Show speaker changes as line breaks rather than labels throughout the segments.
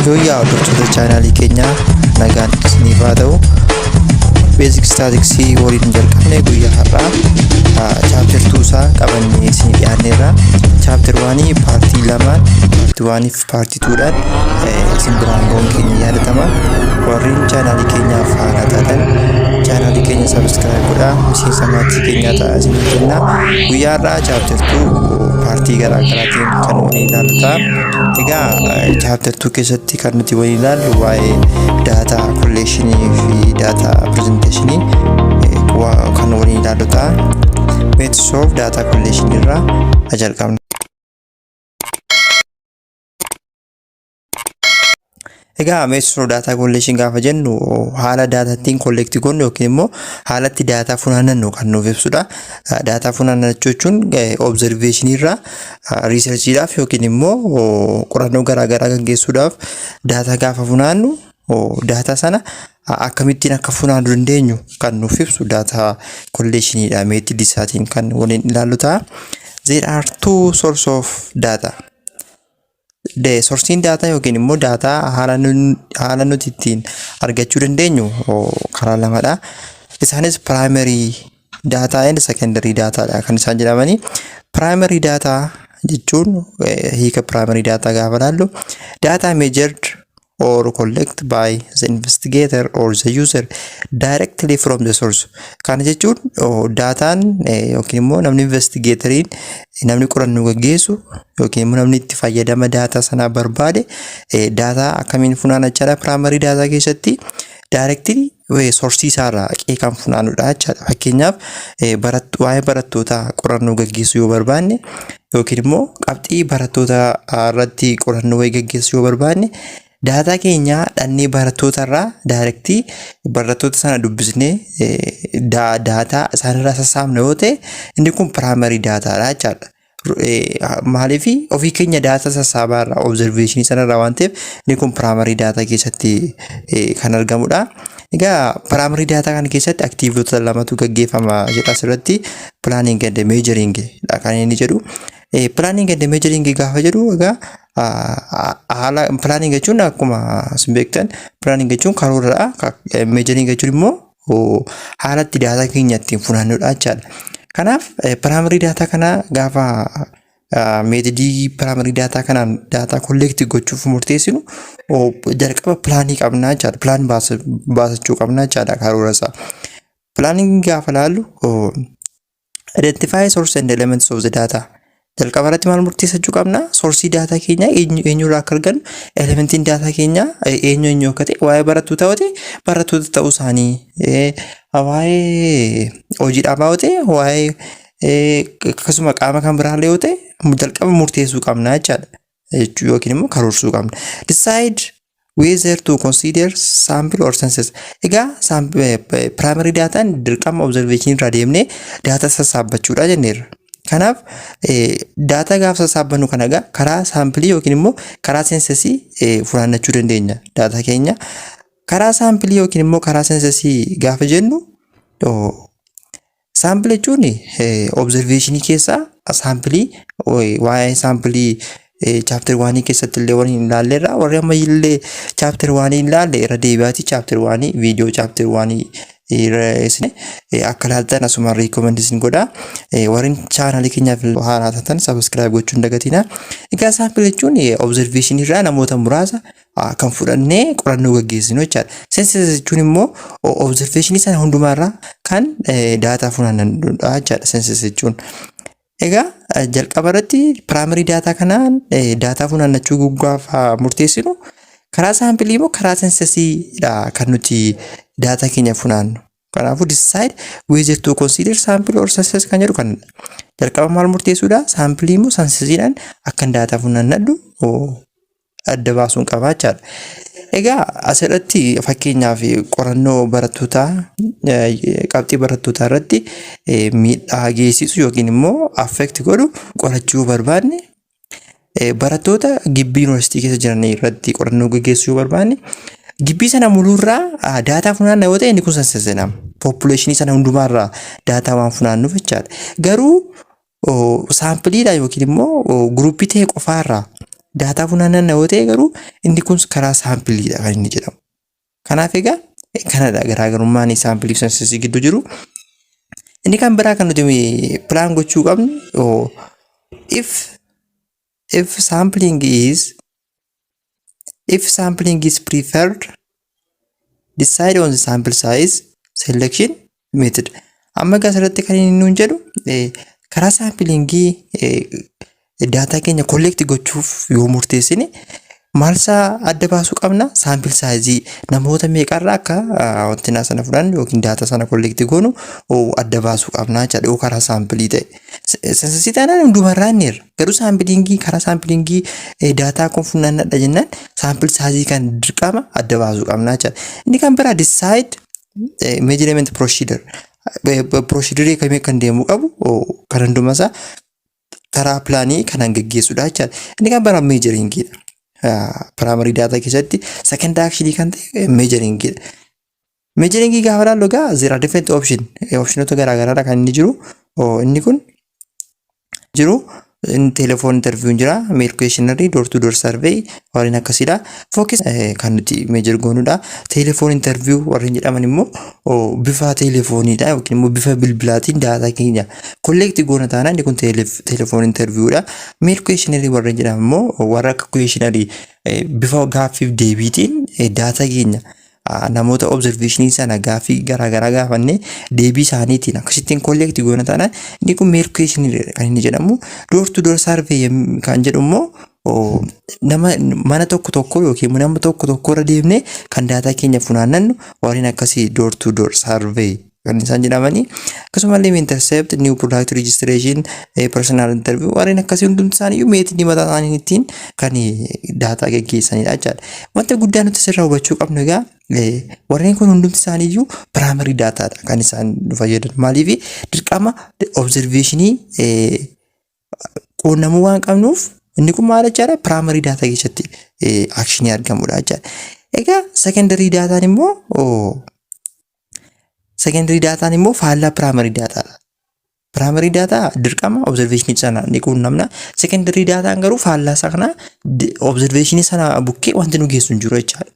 Yooyyaa hordoftoota chaanaalii keenyaa, nagaan isiniif haa ta'u. Basic Statistics waliin jalqabne guyyaa har'aa chapter 2 isaa qabannee isinii dhiyaanneerra. Chapter 1 paartii lamaan, part 1 fi part 2dhaan isin biraan ga'uun keenya yaadatama. Warreen chaanaalii keenyaaf haaraa taatan chaanaalii keenya subscribe godhaa, miseensa maatii keenyaa ta'aa isiniin jenna. Guyyaa har'aa chapter 2 paartii garaa garaatiin kan waliin ilaallu ta'a. Egaa chapter 2 keessatti kan nuti waliin ilaallu waa'ee data collection fi data presentation kan waliin ilaallu ta'a. Methods of data collection irraa jalqabna. Egaa methods of data collection gaafa jennu haala data ittiin collect goonu yookiin immoo haala itti data funaannannu kan nuuf ibsudha. Data funaannachuu jechuun observation irraa researchiidhaaf yookiin immoo qorannoo garaa garaa gaggeessuudhaaf data gaafa funaannu, data sana akkamittiin akka funaanuu dandeenyu kan nuuf ibsu data collectionidha. Method isaatiin kan waliin ilaallu ta'a. There are two source of data. Sourceiin data yookiin immoo data haala nuti ittiin argachuu dandeenyu karaa lamadha. Isaanis primary data and secondary data dha kan isaan jedhamani. Primary data jechuun, hiika primary data gaafa ilaallu, data measured or collect by the investigator or the user directly from the source. Kana jechuun dataan yookiin immoo namni investigatoriin, namni qorannoo gaggeessu yookiin immoo namni itti fayyadama data sanaa barbaade data akkamiin funaana jechaadha? Primary data keessatti directly sourceii isaarraa kan funaanudha jechaadha. Fakkeenyaaf, waa'ee barattootaa qorannoo gaggeessuu yoo barbaanne yookiin immoo qabxii barattoota irratti qorannoo wayii gaggeessuu yoo barbaanne, data keenya dhannee barattoota irraa direct barattoota sana dubbisnee data isaanirraa sassaabna yoo ta'e, inni kun primary datadha jechaadha. Maaliif? Ofii keenya data sassaabaa irraa, observationii sanarraa waan ta'eef, inni kun primary data keessatti kan argamudha. Egaa primary data kana keessatti activityoota lamatu gaggeeffama jedha asirratti, planning and measuring dha kan inni jedhu. Planning and measuring gaafa jedhu, egaa haala planning jechuun, akkuma isin beektan, planning jechuun karooradha. Measuring jechuun immoo haala itti data keenya ittiin funaannudha jechaadha. Kanaaf primary data kana gaafa methodii primary data kanaan data collect gochuuf murteessinu, jalqaba planii qabnaa jechaadha. Plan baasachuu qabnaa jechaadha karoora isaa. Planning gaafa laallu, identify source and elements of the data. Jalqaba irratti maal murteessachuu qabna? Sourceii data keenyaa eenyu eenyurraa akka argannu, elementiin data keenyaa eenyu eenyu akka ta'e, waa'ee barattoota yoo ta'e barattoota ta'uu isaanii, waa'ee hojii dhaabaa yoo ta'e, waa'ee akkasuma qaama kan biraallee yoo ta'e, jalqaba murteessuu qabna jechaadha. Jechuu yookiin immoo karoorsuu qabna. Decide whether to consider sample or census. Egaa primary dataan dirqama observation irraa deemnee data sassaabbachuudha jenneerra. Kanaaf data gaafa sassaabbannu kana egaa karaa sampleii yookiin immoo karaa censusii funaannachuu dandeenya data keenya. Karaa sampleii yookiin immoo karaa censusii gaafa jennu, sample jechuun observationii keessaa sampleii, waa'ee sampleii chapter oneii keessatti illee waliin ilaalleerra. Warri amma illee chapter oneii ilaalle irra deebi'aati chapter oneii, viidiyoo chapter oneii isin akka ilaaltan asuma recommend isin godha. Warreen chaanaalii keenyaaf haaraa taatan subscribe gochuu hin dagatina. Egaa sample jechuun observationii irraa namoota muraasa kan fudhannee qorannoo gaggeessinu jechaadha. Census jechuun immoo observationii sana hundumaarraa kan data funaannanudha jechaadha census jechuun. Egaa jalqaba irratti primary data kanaan data funaannachuu gaafa murteessinu, karaa sampleii immoo karaa censusiidha kan nuti data keenya funaannu. Kanaafuu decide whether to consider sample or census kan jedhu kan jalqaba maal murteessuudha? Sampleii immoo censusiidhaan akkan data funaannadhu adda baasuun qabaa jechaadha. Egaa asirratti fakkeenyaaf qorannoo barattootaa, qabxii barattootaa irratti miidhaa geessisu yookiin immoo affect godhu qorachuu barbaanne, barattoota gibbii yuunivarsiitii keessa jiran irratti qorannoo gaggeessuu yoo barbaanne, gibbii sana muluurraa data funaanna yoo ta'e, inni kun census jedhama. Populationii sana hundumaarraa data waan funaannuuf jechaadha. Garuu Sampleiidha yookiin immoo groupii ta'e qofaarraa data funaannan yoo ta'e garuu inni kun karaa sampleiidha kan inni jedhamu. Kanaaf egaa kanadha garaagarummaan sampleii fi censusii gidduu jiru. Inni kan biraa kan nuti plan gochuu qabnu, if sampling is preferred, decide on the sample size, selection method. Amma egaa asirratti kan inni nuun jedhu, karaa samplingii data keenya collect gochuuf yoo murteessine, maalsaa adda baasuu qabna? Sample sizeii, namoota meeqarraa akka wanti sana fudhannu yookiin data sana collect goonu adda baasuu qabna jechaadha yoo karaa sampleii ta'e. Censusii taanaan hundumarraa inni irra. Garuu samplingii, karaa samplingii data kun funaannadha jennaan, sample sizeii kan dirqama adda baasuu qabna jechaadha. Inni kan biraa decide measurement procedure. Procedure kamii kan deemuu qabu kan hundumasaa karaa planii kanaan gaggeessudha jechaadha. Inni kan biraa measuringiidha. Primary data keessatti second actionii kan ta'e measuringiidha. Measuringii gaafa ilaallu egaa, there are different option. Optionoota garaagaraadha kan inni jiru. Inni kun jiru telephone interview jira, mail questionnaire, door to door survey warreen akkasiidha. Focus kan nuti measure goonudha. Telephone interview warreen jedhaman immoo bifa telephoneiidha yookiin immoo bifa bilbilaatiin data keenya collect goona taanaan, inni kun telephone interviewdha. Mail questionnaire warreen jedhaman immoo warra akka questionnaire bifa gaaffiif deebiitiin data keenya namoota observationii sana gaaffii garaagaraa gaafannee deebii isaaniitiin akkasittiin collect goona taanaan, inni kun mail questionnaire kan inni jedhamu. Door to door survey kan jedhu immoo nama mana tokko tokko yookiin nama tokko tokko irra deemnee kan data keenya funaannannu, warreen akkasii door to door survey kan isaan jedhamanii. Akkasumallee intercept, new product registration, personal interview warreen akkasii hundumti isaanii methodii mataa isaanii ittiin kan data geggeessanidha jechaadha. Wanta guddaa nuti asirraa hubachuu qabnu egaa, warreen kun hundumti isaaniiyyuu primary datadha kan isaan nu fayyadan. Maaliif? Dirqama observationii quunnamuu waan qabnuuf, inni kun maal jechaadha? Primary data keessatti actionii argamudha jechaadha. Egaa secondary dataan immoo faallaa primary datadha. Primary data dirqama observationii sana ni quunnamna. Secondary dataan garuu faallaa isaa kana, observationii sana bukkee wanti nu geessu hin jiru jechaadha.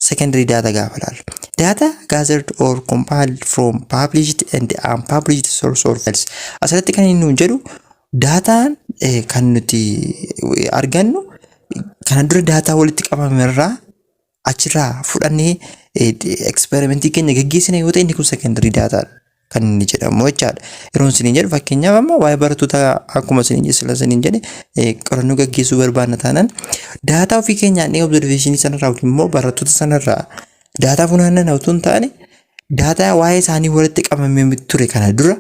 Secondary data gaafa ilaallu, data gathered or compiled from published and unpublished source or files. Asirratti kan inni nuun jedhu, dataan kan nuti argannu kana dura data walitti qabame irraa achirraa fudhannee experimentii keenya geggeessine yoo ta'e, inni kun secondary datadha kan inni jedhamu jechaadha. Yeroo isiniin jedhu, fakkeenyaaf amma waa'ee barattoota akkuma isiniin jedhe, sila isiniin jedhe, qorannoo gaggeessuu barbaanna taanaan, data ofii keenyaan observationii sanarraa yookiin immoo barattoota sanarraa data funaannan otoo hin taane, data waa'ee isaanii walitti qabamee ture, kana dura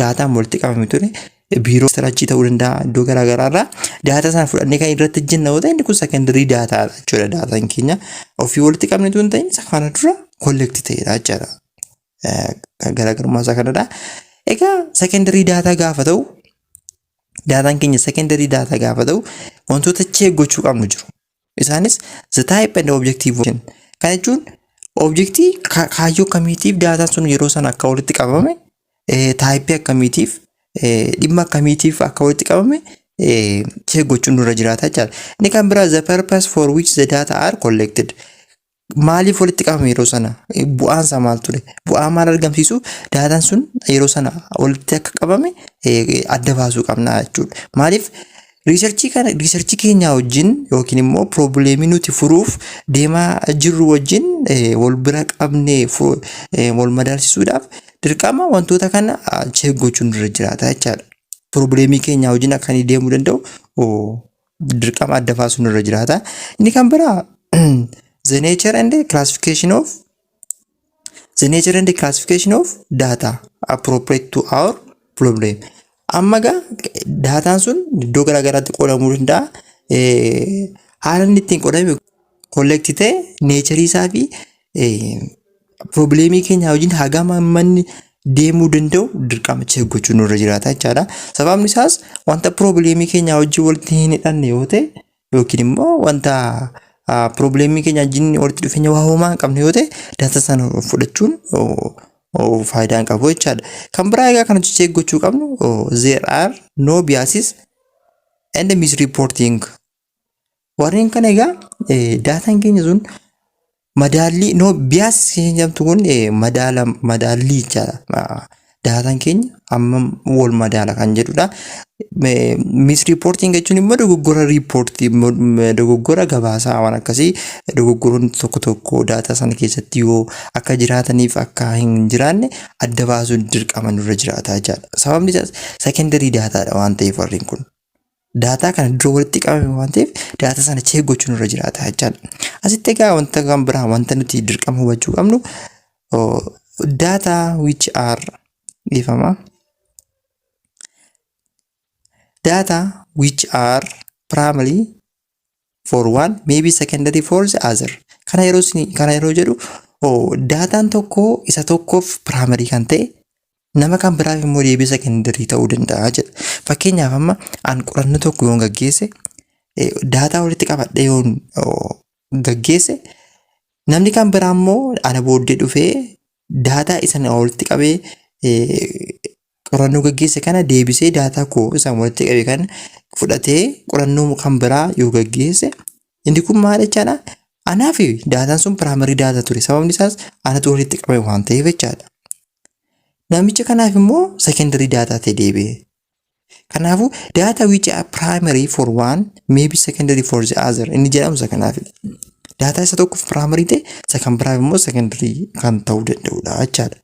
dataan walitti qabamee ture, biiroo achii ta'uu danda'a, iddoo garaagaraa irraa data sana fudhannee kan irratti hojjenna yoo ta'e, inni kun secondary datadha jechuudha. Dataan keenya ofii walitti qabne otoo hin ta'in, isa kana dura collect ta'edha jechuudha. Garaagarummaa isaa kanadha. Egaa secondary data gaafa ta'u, dataan keenya secondary data gaafa ta'u, wantoota check gochuu qabnu jiru. Isaanis the type and objective. Kana jechuun objectii, kaayyoo akkamiitiif dataan sun yeroo sana akka walitti qabame, typeii akkamiitiif, dhimma akkamiitiif akka walitti qabame check gochuun nurra jiraata jechaadha. Inni kan biraa the purpose for which the data are collected. Maaliif walitti qabame yeroo sana? Bu'aan isaa maal ture? Bu'aa maal argamsiisu? Dataan sun yeroo sana walitti akka qabame adda baasuu qabna jechuudha. Maaliif? Researchii kana, researchii keenya wajjin yookiin immoo problemii nuti furuuf deemaa jirru wajjin wal bira qabnee wal madaalchisuudhaaf, dirqama wantoota kana check gochuun nurra jiraata jechaadha. Problemii keenya wajjin akka inni deemuu danda'u dirqama adda baasuun nurra jiraata. Inni kan biraa the nature and classification of data appropriate to our problem. Amma egaa dataan sun iddoo garaa garaatti qoodamuu danda'a. Haala inni ittiin qoodame, collect ta'e, natureii isaa fi problemii keenya wajjin hagam amma inni deemuu danda'u dirqama check gochuun nurra jiraata jechaadha. Sababni isaas wanta problemii keenya wajjin walitti hin hidhanne yoo ta'e, yookiin immoo wanta problemii keenya wajjin walitti dhufeenya waa homaa hin qabne yoo ta'e, data sana fudhachuun faayidaa hin qabu jechaadha. Kan biraa egaa kan nuti check gochuu qabnu, there are no biases and misreporting. Warreen kana egaa daataan keenya sun madaallii, no bias jedhamtu kun madaala, madaallii jechaadha. Daataan keenya hammam wal madaala kan jedhudha. Misreporting jechuun immoo dogoggora riippoortii, dogoggora gabaasaa, waan akkasii, dogoggoroonni tokko tokko daataa sana keessatti yoo akka jiraataniif akka hin jiraanne adda baasuun dirqama nurra jiraata jechaadha. Sababni isaas secondary daataadha waan ta'eef, warreen kun. Daataa kana dura walitti qabame waan ta'eef, daataa sana check gochuun nurra jiraata jechaadha. Asitti egaa wanta kan biraa wanta nuti dirqama hubachuu qabnu, data which are, dhiifama. Data which are primary for one may be secondary for the other. Kana yeroo jedhu, daataan tokko isa tokkoof primary kan ta'e nama kan biraaf immoo deebii secondary ta'uu danda'a jedha. Fakkeenyaaf, amma an qorannoo tokko yoon gaggeesse, daataa walitti qabadhee yoon gaggeesse, namni kan biraa immoo ana booddee dhufee daataa isa walitti qabee qorannoo gaggeesse kana deebisee, daataa koo isaan walitti qabe kana fudhatee qorannoo kan biraa yoo gaggeesse, inni kun maal jechaadha? Anaaf daataan sun primary data ture. Sababni isaas anatu walitti qabe waan ta'eef jechaadha. Namicha kanaaf immoo secondary data ta'e deebi'e. Kanaafuu data which are primary for one may be secondary for the other inni jedhamu isa kanaafidha. Daataa isa tokkoof primary ta'e isa kan biraaf immoo secondary kan ta'uu danda'udha jechaadha.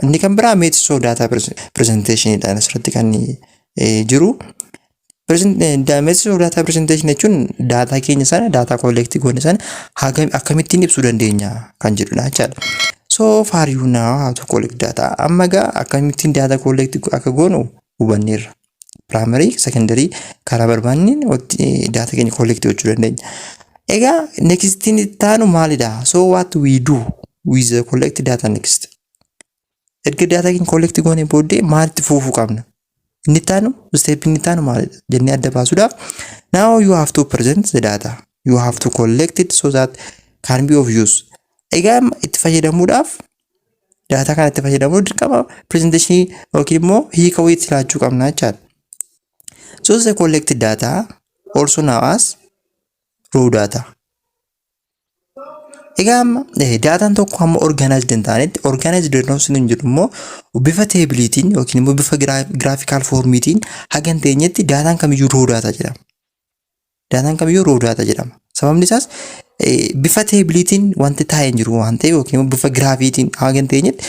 Inni kan biraa methods of data presentation dha asirratti kan jiru. Methods of data presentation jechuun daataa keenya sana, daataa collect goone sana akkamittiin ibsuu dandeenya kan jedhudha jechaadha. So far you know how to collect data. Amma egaa akkamittiin data collect akka goonu hubanneerra. Primary, secondary karaa barbaanneen data keenya collect gochuu dandeenya. Egaa next itti aanu maalidha? So what we do with the collect data next? Erga data keenya collect goone booddee maalitti fufuu qabna? Inni itti aanu, step inni itti aanu maalidha jennee adda baasuudhaaf, now you have to present the data. You have to collect it so that can be of use. Egaa itti fayyadamuudhaaf, daataa kana itti fayyadamuuf dirqama presentation yookiin immoo hiika wayiitti laachuu qabna jechaadha. So the collected data, also known as raw data. Egaa amma daataan tokko hamma organized hin taanetti, organized yeroo hin jedhu immoo bifa tableiitiin yookiin immoo bifa graphical formiitiin haga hin teenyetti, daataan kamiyyuu raw data jedhama. Daataan kamiyyuu raw data jedhama. Sababni isaas bifa tableiitiin wanti taa'ee hin jiru waan ta'eef, yookiin immoo bifa giraafiitiin haga hin teenyetti,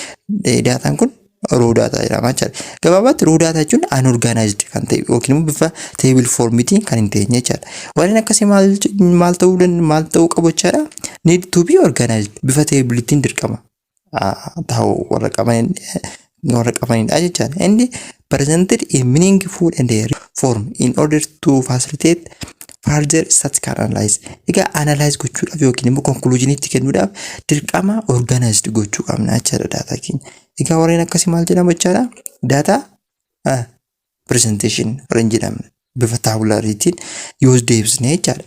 daataan kun raw data jedhama jechaadha. Gabaabatti raw data jechuun unorganized kan ta'e yookiin immoo bifa table formiitiin kan hin teenye jechaadha. Warreen akkasii maal ta'uu qabu jechaadha? Need to be organized, bifa tableiitiin dirqama ta'uu warra qabanidha jechaadha. Inni presented in meaningful and form in order to facilitate further statistical analysis. Egaa analyze gochuudhaaf yookiin immoo conclusion itti kennuudhaaf dirqama organized gochuu qabna jechaadha daataa keenya. Egaa warreen akkasii maal jedhamu jechaadha? Data presentation warreen jedhamna bifa tabulariitiin yoo deebisne jechaadha.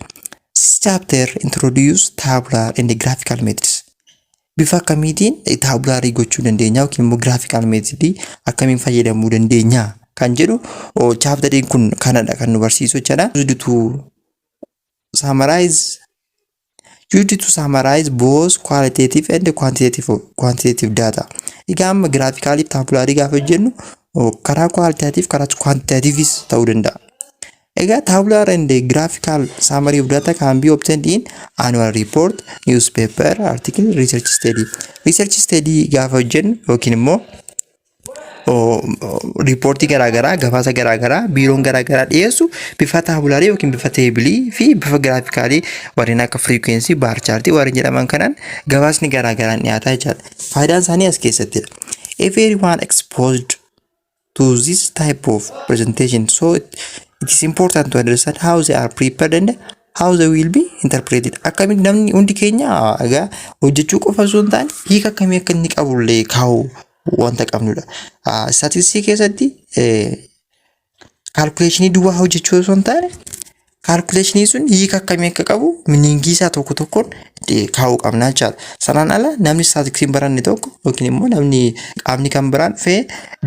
This chapter introduce tabular and graphical methods. Bifa akkamiitiin tabularii gochuu dandeenya yookiin immoo graphical methodii akkamiin fayyadamuu dandeenya kan jedhu chapteriin kun kanadha kan nu barsiisu jechaadha. Used to summarize both qualitative and quantitative data. Egaa amma graphicalii fi tabularii gaafa hojjennu karaa qualitative, karaa quantitativeis ta'uu danda'a. Egaa tabular and graphical summary of data can be obtained in annual report, newspaper article, research study. Research study gaafa hojjennu yookiin immoo riippoortii garaagaraa, gabaasa garaagaraa biiroon garaagaraa dhiyeessu, bifa tabularii yookiin bifa tableii fi bifa graphicalii warreen akka frequency, bar chartii warreen jedhaman kanaan gabaasni garaagaraan dhiyaataa jechaadha. Faayidaan isaanii as keessattidha. Everyone exposed to this type of presentation, so it is important to understand how they are prepared and how they will be interpreted. Akkamitti namni hundi keenya egaa hojjechuu qofa osoo hin taane, hiika akkamii akka inni qabullee kaa'uu wanta qabnudha. Statisticsii keessatti calculationii duwwaa hojjechuu osoo hin taane, Calculationii sun hiika akkamii akka qabu, meaningii isaa tokko tokkoon kaa'uu qabna jechaadha. Sanaan ala namni statisticsii hin baranne tokko yookiin immoo namni qaamni kan biraan dhufee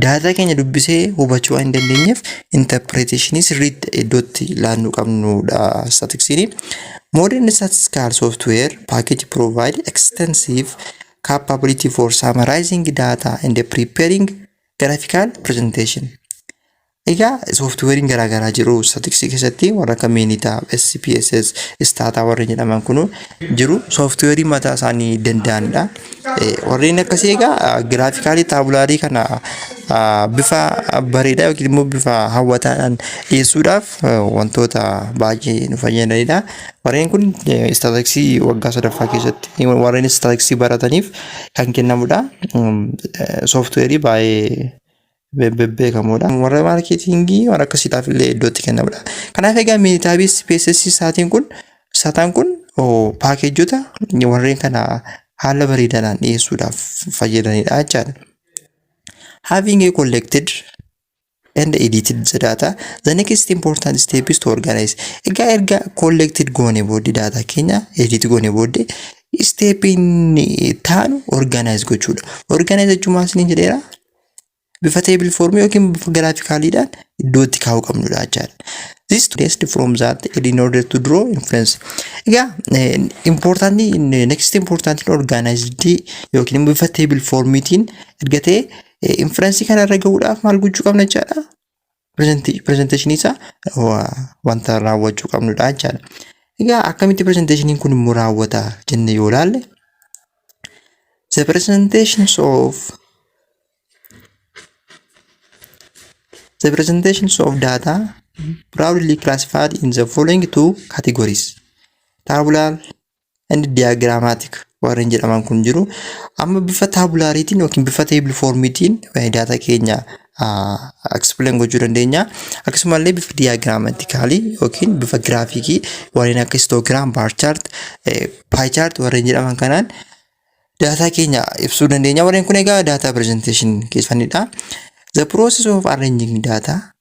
daataa keenya dubbisee hubachuu waan hin dandeenyeef, interpretationii sirriitti iddootti laannuu qabnudha statisticsiin. Modern statistical software package provide extensive capability for summarizing data and preparing graphical presentation. Egaa softwareiin garaagaraa jiru statisticsii keessatti, warra akka Minitab, SPSS, Stata warreen jedhaman kun jiru, softwareii mataa isaanii danda'anidha. Warreen akkasii egaa graphicalii tabularii kana bifa bareedaa yookiin immoo bifa hawwataadhaan dhiyeessuudhaaf wantoota baay'ee nu fayyadanidha. Warreen kun statisticsii waggaa sadaffaa keessatti warreen statisticsii barataniif kan kennamudha. Softwareii baay'ee bebbeekamoodha. Warra marketingii warra akkasiidhaaf illee iddootti kennamudha. Kanaaf egaa Minitabii, SPSS isaatiin kun, Stataan kun packageota warreen kana haala bareedaadhaan dhiyeessuudhaaf fayyadanidha jechaadha. Having collected and edited the data, the next important step is to organize. Egaa erga collected goone booddee, data keenya edit goone booddee, stepiin taanu organize gochuudha. Organize jechuun maal isiniin jedheera? Bifa table formii yookiin bifa graphicaliidhaan iddootti kaa'uu qabnudha jechaadha. This test from that in order to draw inference. Egaa important, next important, organized yookiin immoo bifa table formiitiin erga ta'e, inference kana irra gahuudhaaf maal gochuu qabna jechaadha? Presentation isaa wanta raawwachuu qabnudha jechaadha. Egaa akkamitti presentationiin kun immoo raawwata jenne yoo ilaalle, the presentations of the presentations of data broadly classified in the following two categories: tabular and diagrammatic warreen jedhaman kun jiru. Amma bifa tabulariitiin yookiin bifa table formiitiin data keenya explain gochuu dandeenya. Akkasumallee bifa diagrammaticalii yookiin bifa graphicii warreen akka histogram, bar chart, pie chart warreen jedhaman kanaan data keenya ibsuu dandeenya. Warreen kun egaa data presentation keessanidha. The process of arranging data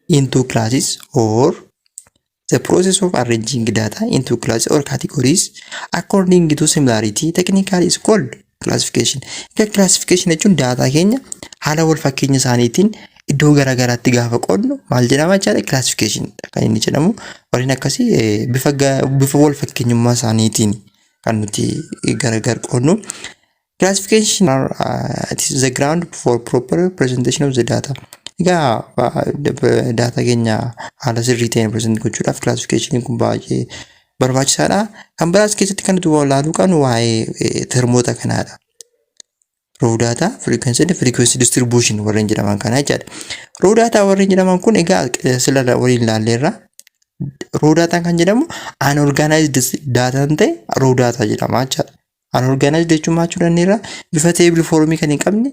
into classes or the process of arranging data into classes or categories according to similarity technically is called classification. Egaa classification jechuun data keenya haala wal fakkeenya isaaniitiin iddoo garaagaraatti gaafa qoodnu maal jedhama jechaadha? Classification kan inni jedhamu. Warreen akkasii bifa wal fakkeenyummaa isaaniitiin kan nuti gargar qoodnu. Classification are, it is the ground for proper presentation of the data. Egaa data keenya haala sirrii ta'een present gochuudhaaf classification kun baay'ee barbaachisaadha. Kan biraas keessatti kan nuti ilaaluu qabnu waa'ee termoota kanaadha. Raw data, frequency and frequency distribution warreen jedhaman kana jechaadha. Raw data warreen jedhaman kun egaa sila waliin ilaalleerra. Raw data kan jedhamu unorganized data ta'e raw data jedhama jechaadha. Unorganized jechuun maal jechuu dandeenya? Bifa table formii kan hin qabne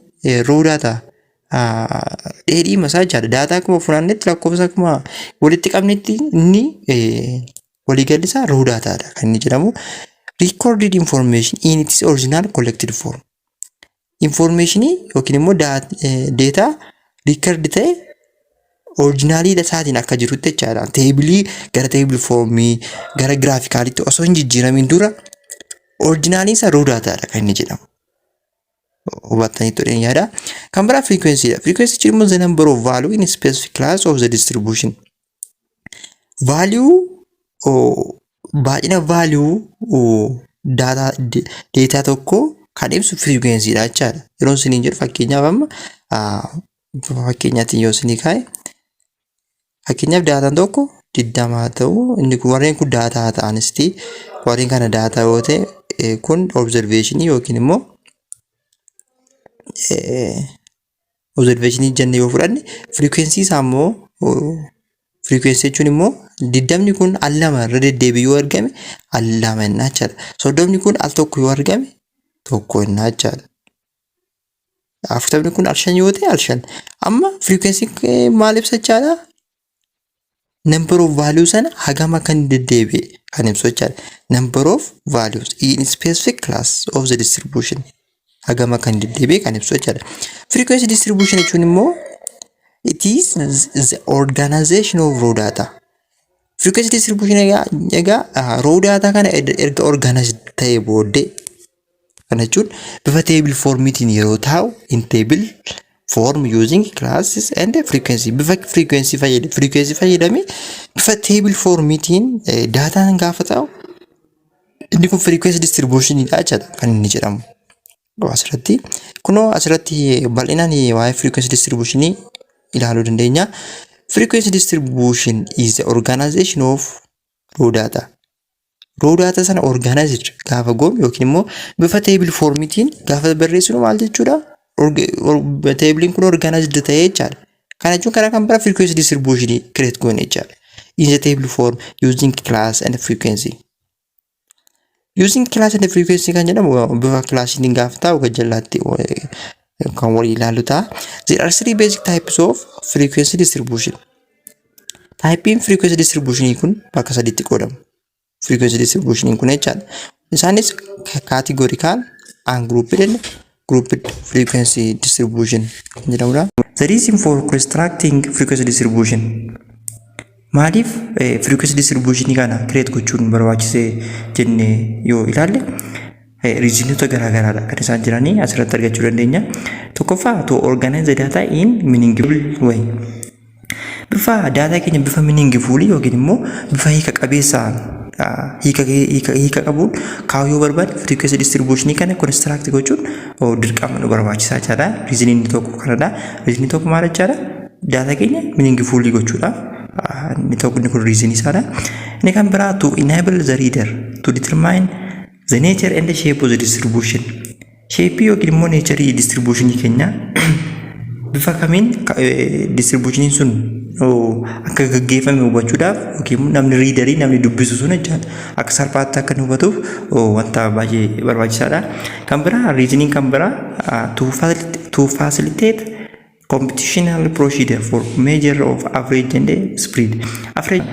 raw data, dheedhii masaa jechaadha. Data akkuma funaannetti, lakkoofsa akkuma walitti qabnetti, inni waliigalli isaa raw dataadha kan inni jedhamu. Recorded information in its original collected form. Informationii yookiin immoo data record ta'e originalii isaatiin akka jirutti jechaadha. Tableii gara table formii gara graphicalitti osoo hin jijjiiramin dura originaliin isaa raw dataadha kan inni jedhamu. Hubattanii turen yaada. Kan biraa frequency dha. Frequency jechuun immoo the number of value in a specific class of the distribution. Value, baay'ina value data tokko kan ibsu frequency dha jechaadha. Yeroo isiniin jedhu, fakkeenyaaf amma fakkeenyaatiin yoo isinii kaa'e, fakkeenyaaf dataan tokko 20 ta'u, inni kun warreen kun data ta'anisti, warreen kana data yoo ta'e, kun observationii yookiin immoo observationii jennee yoo fudhanne, frequency isaa immoo, frequency jechuun immoo 20ni kun al lama irra deddeebi'ee yoo argame al lama jennaa jechaadha. 30ni kun al tokko yoo argame tokko jennaa jechaadha. 40ni kun al shan yoo ta'e al shan. Amma frequency maal ibsa jechaadha? Number of value sana hagam akka inni deddeebi'e kan ibsu jechaadha. Number of values in specific class of the distribution hagam akka inni deddeebi'e kan ibsu jechaadha. Frequency distribution jechuun immoo it is the organization of raw data. Frequency distribution egaa raw data kana erga organize ta'ee booddee, kana jechuun bifa table formiitiin yeroo taa'u, in table form using classes and frequency, bifa frequency fayyadamee bifa table formiitiin daataan gaafa taa'u, inni kun frequency distribution dha jechaadha kan inni jedhamu. Asirratti kunoo asirratti bal'inaan waa'ee frequency distribution ilaaluu dandeenya. Frequency distribution is the organization of raw data. Raw data sana organized gaafa goonu yookiin immoo bifa table formiitiin gaafa barreessinu maal jechuudha? Tableiin kun organized ta'ee jechaadha. Kana jechuun karaa kan biraa frequency distribution create goone jechaadha. In the table form using class and frequency. Using class and frequency kan jedhamu bifa classiin gaafa taa'u gajjallaatti kan walii ilaallu ta'a. There are three basic types of frequency distribution. Typeiin frequency distribution kun bakka sadiitti qoodamu. Frequency distribution kun jechaadha. Isaanis categorical, ungrouped and grouped frequency distribution kan jedhamudha. The reason for constructing frequency distribution. Maaliif frequency distribution kana create gochuun barbaachisee jennee yoo ilaalle, reasonota garaagaraadha kan isaan jiranii asirratti argachuu dandeenya. Tokkoffaa, to organize the data in meaningful way. Bifa daataa keenya bifa meaningful yookiin immoo bifa hiika qabeessaan, hiika qabuun kaa'uu yoo barbaade, frequency distribution kana construct gochuun dirqama nu barbaachisaa jechaadha. Reason inni tokko kanadha. Reason tokko maal jechaadha? Daataa keenya meaningful gochuudhaaf inni tokko, inni kun reason isaadha. Inni kan biraa, to enable the reader to determine the nature and the shape of the distribution. Shape yookiin immoo nature distribution keenya bifa kamiin distributioniin sun akka gaggeeffame hubachuudhaaf yookiin namni readerii, namni dubbisu sun jechaadha, akka salphaatti akka inni hubatuuf wanta baay'ee barbaachisaadha. Kan biraa, reasoniin kan biraa, to facilitate computational procedure for measure of average and spread. Average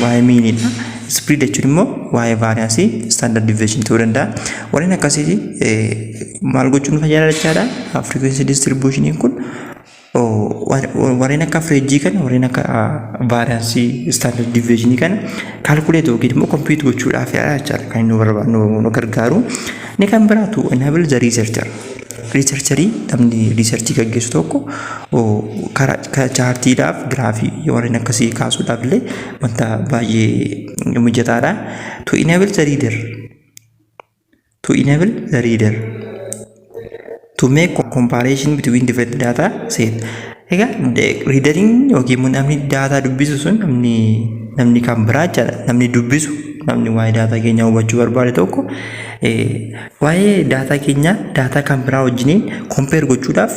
waa'ee meanidha. Spread jechuun immoo waa'ee variance, standard deviation ta'uu danda'a. Warreen akkasii maal gochuun fayyada jechaadha? Frequency distribution kun warreen akka average kana, warreen akka variance, standard deviation kana calculate yookiin immoo compute gochuudhaaf jechaadha kan inni nu gargaaru. Inni kan biraatu, enable the researcher. Researcherii, namni researchii gaggeessu tokko karaa chartiidhaaf, giraafii warreen akkasii kaasuudhaaf illee wanta baay'ee mijataadha. To enable the reader to enable the reader to make comparison between different data set. Egaa readeriin yookiin immoo namni daataa dubbisu sun, namni kan biraa jechaadha. Namni dubbisu, namni waa'ee daataa keenyaa hubachuu barbaade tokko, waa'ee daataa keenyaa daataa kan biraa wajjiniin compare gochuudhaaf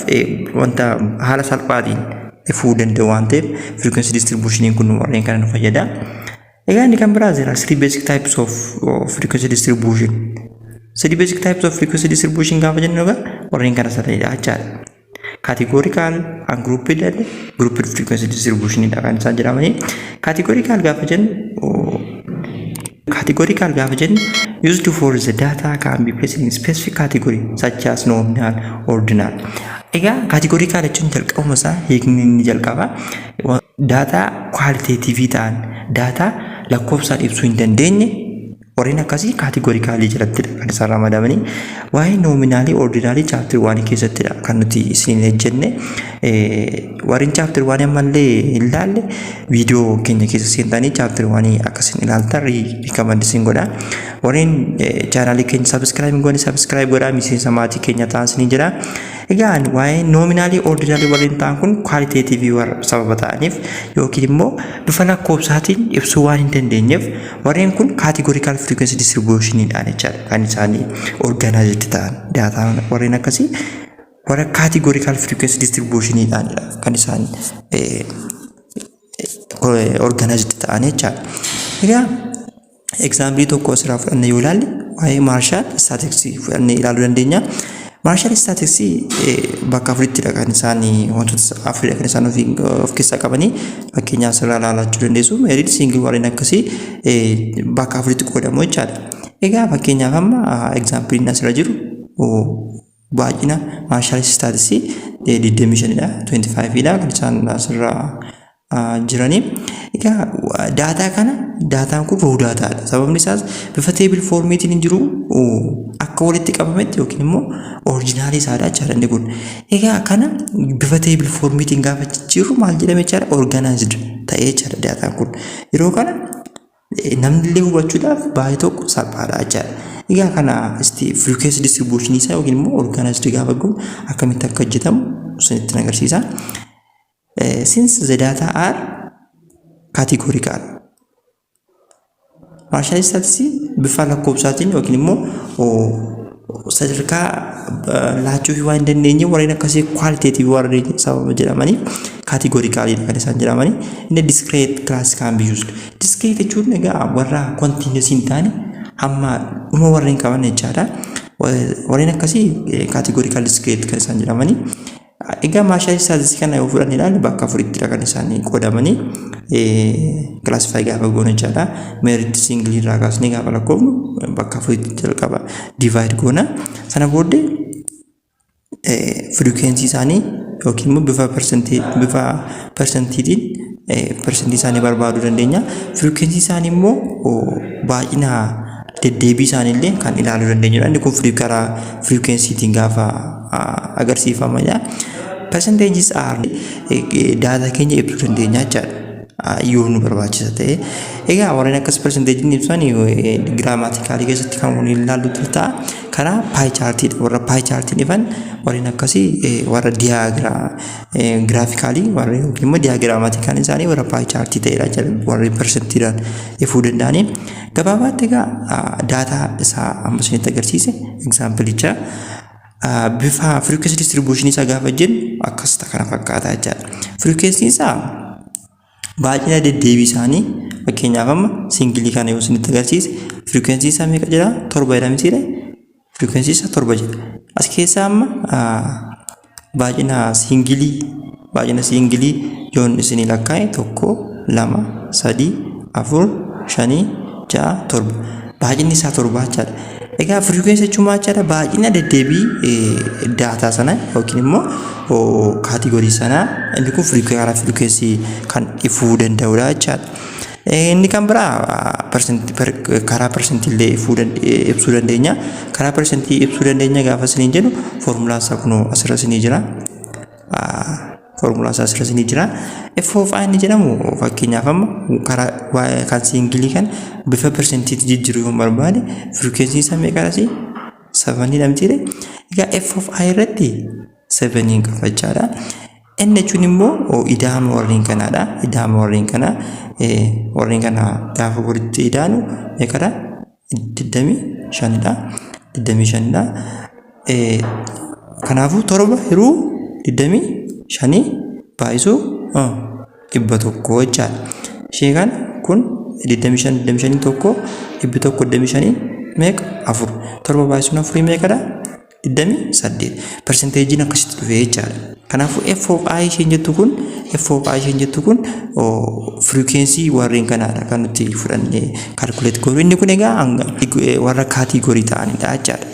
wanta haala salphaatiin ifuu danda'u waan ta'eef, frequency distribution kun warreen kana nu fayyada. Egaa inni kan biraa, there are three basic types of frequency distribution. Three basic types of frequency distribution gaafa jennu egaa warreen kana sadanidha jechaadha. Categorical, ungrouped and grouped frequency distribution dha kan isaan jedhamanii. Categorical gaafa jennu used for the data can be placed in specific category such as nominal, ordinal. Egaa categorical jechuun jalqabuma isaa hiikni inni jalqaba daataa qualitative ta'an, daataa lakkoofsaan ibsuu hin dandeenye, warreen akkasii categoricalii jalattidha kan isaan ramadamanii. Waa'ee nominalii, ordinalii chapter oneii keessattidha kan nuti isin hojjenne. Warreen chapter oneii ammallee hin ilaalle, viidiyoo keenya keessa seentanii chapter oneii akkasiin ilaaltan recommend isin godha. Warreen channelii keenya subscribe hin goone, subscribe godhaa, miseensa maatii keenya ta'an isin jira. Egaa waa'ee nominalii, ordinalii warreen ta'an kun qualitative warra sababa ta'aniif yookiin immoo bifa lakkoofsaatiin ibsuu waan hin dandeenyeef, warreen kun categorical frequency distributioniidhaan jechaadha kan isaanii organized ta'an. Daataan warreen akkasii warra categorical frequency distributioniidhaanidha kan isaan organized ta'an jechaadha. Egaa exampleii tokko asirraa fudhannee yoo ilaalle, waa'ee Marshall statisticsii fudhannee ilaaluu dandeenya. Marshall statisticsii bakka afurittidha kan isaan, wantoota afuridha kan isaan of keessaa qabanii. Fakkeenyaaf asirraa ilaalachuu dandeessu. Married, single, warreen akkasii bakka afuritti qoodamu jechaadha. Egaa fakkeenyaaf amma exampleiin asirra jiru baay'ina Marshall statisticsii 25dha. 25dha kan isaan asirraa jiranii. Egaa daataa kana, daataan kun raw daataadha. Sababni isaas bifa table formiitiin hin jiru, akka walitti qabametti yookiin immoo originalii isaadha jechaadha inni kun. Egaa kana bifa table formiitiin gaafa jijjiirru maal jedhame jechaadha? Organized ta'ee jechaadha daataan kun. Yeroo kana namni illee hubachuudhaaf baay'ee tokko salphaadha jechaadha. Egaa kana frequency distribution isaa yookiin immoo organized gaafa goonu akkamitti akka hojjetamu isinitti agarsiisa. Since the data are categorical. Partial statistics bifa lakkoofsaatiin yookiin immoo sadarkaa laachuu fi waan hin dandeenye, warreen akkasii qualitative warreen sababa jedhamaniif categoricalidha kan isaan jedhamanii. Inni discrete class can be used. Discrete jechuun egaa warra continuous hin taane, hamma dhuma warreen qaban jechaadha. Warreen akkasii categorical discrete kan isaan jedhamanii. Egaa partial statistics kana yoo fudhanne ilaalle, bakka afurittidha kan isaan qoodamanii classify gaafa goonu jechaadha. Married single irraa kaasnee gaafa lakkoofnu bakka afuritti jalqaba divide goona. Sana booddee frequency isaanii yookiin immoo bifa percentiitiin percentii isaanii barbaaduu dandeenya. Frequency isaanii immoo baay'ina deddeebii isaanii illee kan ilaaluu dandeenyudha. Inni kun karaa frequencytiin gaafa agarsiifamanidha. Percentages are daataa keenya ibsuu dandeenya jechaadha, yoo nu barbaachisa ta'e. Egaa warreen akkas percentageiin ibsan grammaticalii keessatti kan waliin ilaallu ta'a. Karaa pie chartiidha. Warra pie chartiin ifan warreen akkasii, warra graphicalii warra yookiin immoo diagrammaticaliin isaanii warra pie chartii ta'edha jechuudha. Warri percentiidhaan ifuu danda'anii. Gabaabaatti egaa daataa isaa amma isinitti agarsiise exampleicha bifa frequency distribution isaa gaafa jennu akkas kana fakkaata jechaadha. Frequency isaa baay'ina deddeebii isaanii, fakkeenyaaf amma singleii kana yoo isinitti agarsiise, frequency isaa meeqa jedha? 7 jedhamsiire. Frequency isaa 7 jedha. As keessaa amma baay'ina singleii yoon isinii lakkaa'e, tokko, lama, sadii, afur, shanii, ja'a, torba. Baay'inni isaa 7 jechaadha. Egaa frequency jechuun maal jechaadha? Baay'ina deddeebii daataa sana yookiin immoo categoryii sanaa. Inni kun karaa frequency kan ifuu danda'udha jechaadha. Inni kan biraa karaa percentii illee ibsuu dandeenya. Karaa percentii ibsuu dandeenya gaafa isiniin jedhu, foormulaan isaa kunoo asirra isinii jira. Foormulaan isaa asirra isinii jira. F of I inni jedhamu, fakkeenyaaf amma karaa kan singleii kan bifa percentiitti jijjiiruu yoo barbaade, frequency isaa meeqadha? Sevenii dhamtiire. Egaa F of I irratti seveniin qaba jechaadha. Inni jechuun immoo ida'ama warreen kanaadha. Ida'ama warreen kanaa, warreen kana gaafa walitti idaanu meeqadha? 25dha. 25dha. Kanaafuu 7 hiruu 25 baay'isuu 100 jechaadha. Ishee kana kun 25, 25 tokko, 100, 25 meeqa? Afur. 7 baay'isuun afurii meeqadha? 28. Percentageiin akkasitti dhufe jechaadha. Kanaafuu F of I isheen jettu kun frequency warreen kanaadha kan nuti fudhannee calculate goonu. Inni kun egaa warra categoryii ta'anidha jechaadha.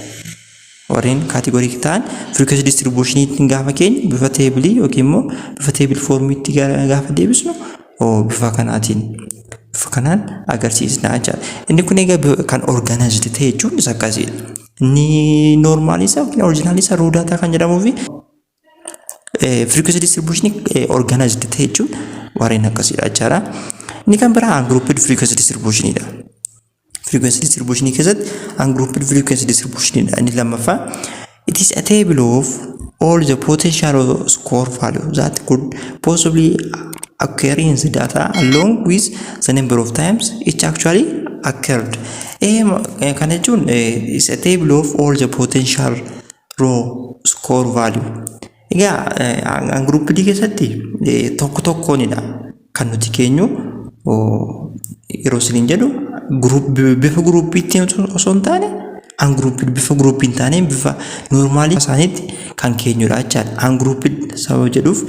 Warreen categoryii ta'an frequency distributioniitiin gaafa keenya bifa tableii yookiin immoo bifa table formiitti gaafa deebisnu bifa kanaan agarsiisna jechaadha. Inni kun egaa kan organized ta'e jechuun isa akkasiidha. Inni normalii isaa yookiin originalii isaa raw data kan jedhamuu fi frequency distribution organized ta'e jechuun warreen akkasiidha jechaadha. Inni kan biraa ungrouped frequency distributionidha. Frequency distribution keessatti ungrouped frequency distributionidha. Inni lammaffaa, it is a table of all the potential score value that could possibly occur in the data along with the number of times it actually occurred. Kana jechuun is a table of all the potential raw score value. Egaa ungrouped keessatti tokko tokkoonidha kan nuti keenyu. Yeroo isiniin jedhu, bifa groupiitti osoo hin taane, ungrouped bifa groupii hin taane, bifa normalii isaaniitti kan keenyudha jechaadha. Ungrouped sababa jedhuuf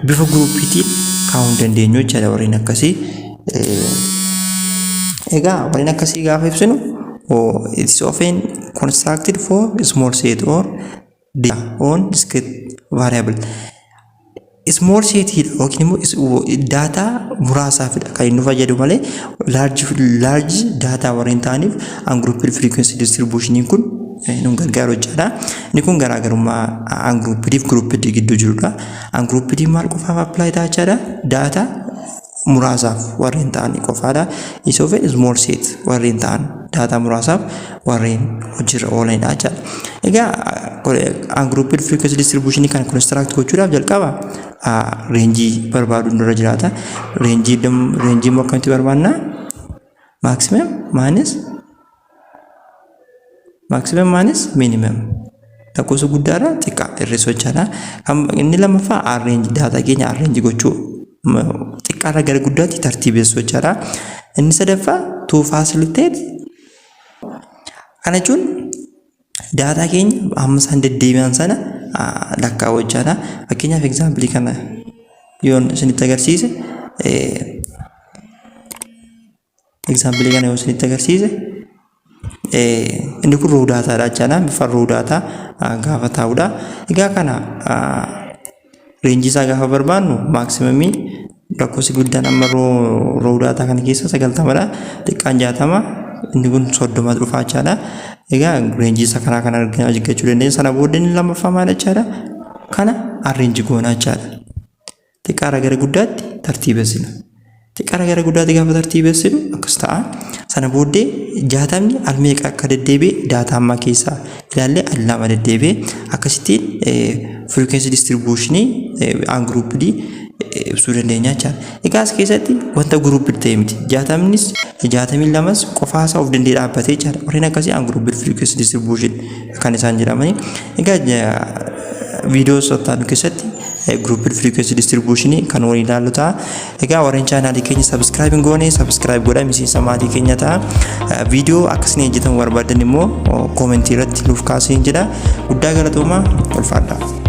bifa groupiitiin kaa'uu hin dandeenyu jechaadha warreen akkasii. Egaa warreen akkasii gaafa ibsinu, it is often constructed for small set or data on discrete variable. Small setiidha yookiin immoo data muraasaafidha kan inni fayyadu malee large data warreen ta'aniif ungrouped frequency distribution kun nu gargaaru jechaadha. Inni kun garaagarummaa ungrouped fi grouped gidduu jirudha. Ungrouped maal qofaaf apply ta'a jechaadha? Data muraasaaf warreen ta'an qofaadha. Isoo fedhe small set warreen ta'an, data muraasaaf warreen hojiirra oolanidha jechaadha. Egaa ungrouped frequency distribution kan construct gochuudhaaf jalqaba range barbaaduun dura jiraata. Range immoo akkamitti barbaanna? Maximum minus minimum, lakkoofsa guddaarraa xiqqaa hir'isuu jechaadha. Inni lammaffaa arrange, data keenya arrange gochuu, xiqqaarraa gara guddaatti tartiibessuu jechaadha. Inni sadaffaa to facilitate. Kana jechuun data keenya hamma isaan deddeebi'an sana lakkaa'uu jechaadha. Fakkeenyaaf example kana yoon isinitti agarsiise, inni kun raw datadha jechaadha. Bifa raw data gaafa taa'udha. Egaa kana range isaa gaafa barbaannu, maximum lakkoofsi guddaan amma raw data kana keessa 90dha. Xiqqaan 60, inni kun 30 dhufaa jechaadha. Egaa range isaa karaa kana argachuu dandeenya. Sana booda inni lammaffaa maal jechaadha? Kana arrange goonaa jechaadha. Xiqqaarraa gara guddaatti tartiibessina. Xiqqaarraa gara guddaatti gaafa tartiibessinu akkas ta'a. Sana booddee 60ni al meeqa akka deddeebi'e data ammaa keessaa ilaallee al lama deddeebi'e. Akkasittiin frequency distribution ungrouped ibsuu dandeenya jechaadha. Egaa as keessatti wanta grouped ta'e miti. 60nis 62s qofaasaa of danda'ee dhaabbatee jechaadha. Warreen akkasii ungrouped frequency distribution kan isaan jedhamani. Egaa viidiyoo sattaanu keessatti grouped frequency distribution kan waliin ilaallu ta'a. Egaa warreen chaanaalii keenya subscribe hin goone, subscribe godhaa, miseensa maatii keenya ta'a. Viidiyoo akkasii hojjetamu barbaadan immoo comment irratti nuuf kaasuu hin jedha. Guddaa galatoomaa, ulfaadhaa.